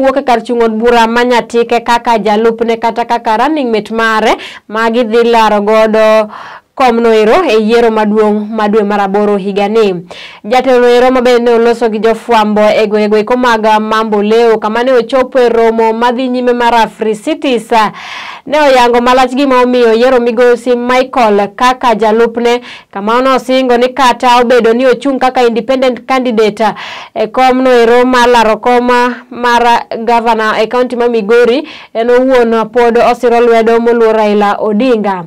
Wuok e kar chung' od bura ma Nyatike kaka jalupne kata kaka running mate mare ma gidhi laro godo komno ero e yiero maduong' ma dwe mar aboro higani. Jatelo ero mabende ne oloso gi jofwambo e gwengego eko mag Mambo Leo kama ne ochopo e romo madhi nyime mar Africities ne oyango malach gima omiyo oyiero migosi Michael kaka jalupne kama nosingo ni kata obedo ni ochung' kaka independent candidate e komno ero mar laro kom mar gavana e kaunti ma Migori en owuon pod osiro lwedo moluor Raila Odinga.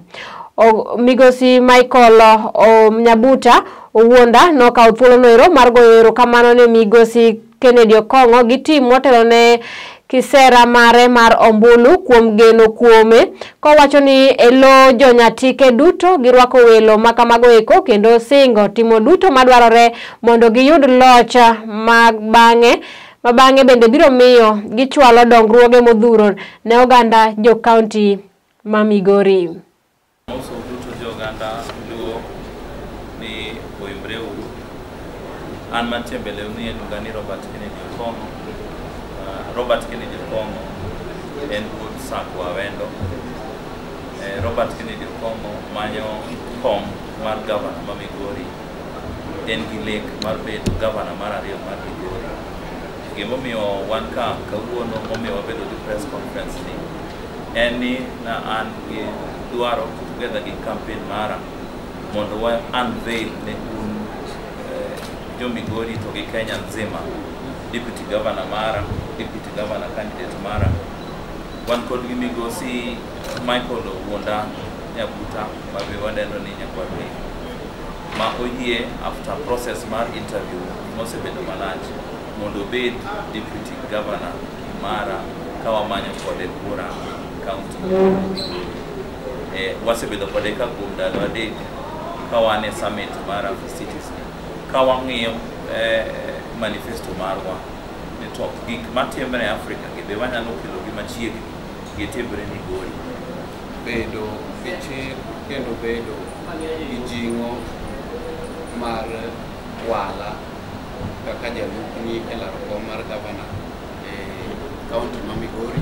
Migosi Michael Nyabuta Owuonda nokawo thuolono ero mar goyo erokamano ne migosi Kennedy Okong'o gi tim motelo ne kisera mare mar ombulu kuom geno kuome kowacho ni e lo jonyatike duto girwako welo makamago eko kendo singo timo duto madwarore mondo giyud loch mag bang'e ma bang'e bende biro miyo gichwalo dongruoge modhuro ne oganda jo kaunti ma Migori. Amoso duto jo oganda Luo ni oimbre uru. An mantie mbele u ni iluonga ni Robert Kennedy Okong'o. Robert Kennedy Okong'o en wuod Sako Awendo. Robert Kennedy Okong'o manyo kom mar gavana ma Migori. En gi lek mar bedo gavana mar ariyo mar Migori. Gimomiyo wan ka kawuono momiyo wabedo gi press conference ni en ni na an gi dwaro together gi campaign mara mondo wa unveil ne un jo Migori to gi Kenya nzima deputy governor mara, deputy governor candidate mara. Wan kod gi migosi Michael Owuonda Nyabuta ma be wadendo ni Nyakwar ma oyie after process mar interview mosebedo malach mondo obed deputy governor mara ka wamanyo kode kura county Migori. Wasebedo kode ka kuom ndalo 3 ka wan e summit mar Africities ka wang'iyo manifesto marwa ni to gik matimre e Afrika gi be wanyalo kelo gi machiegni gitimre Migori. Bedo gi chir kendo bedo gi jing'o mar wala kaka jalupni e laro kom mar gavana e kaunti ma Migori.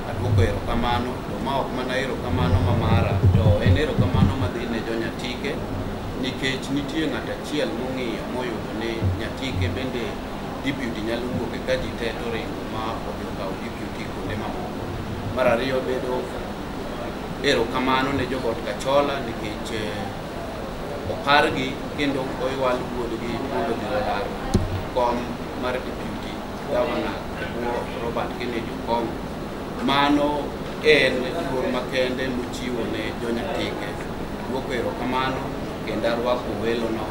Aduoko erokamano, to ma ok mana erokamano ma mara, to en erokamano madhi ne jo Nyatike nikech nitie ng'at achiel mong'iyo moyudo ni Nyatike bende deputy nyalo wuok ka ji te to ringo ma odhi okawo deputy kuonde mamoko. Mar ariyo bedo erokamano ne jogot Kachola nikech opargi kendo oywal wuodgi mondo odhi olar kom mar deputy governor e bwo Robert Kennedy Okong'o. Mano en luor makende mochiwo ne jo Nyatike. Aduoko erokamano kendo arwako welono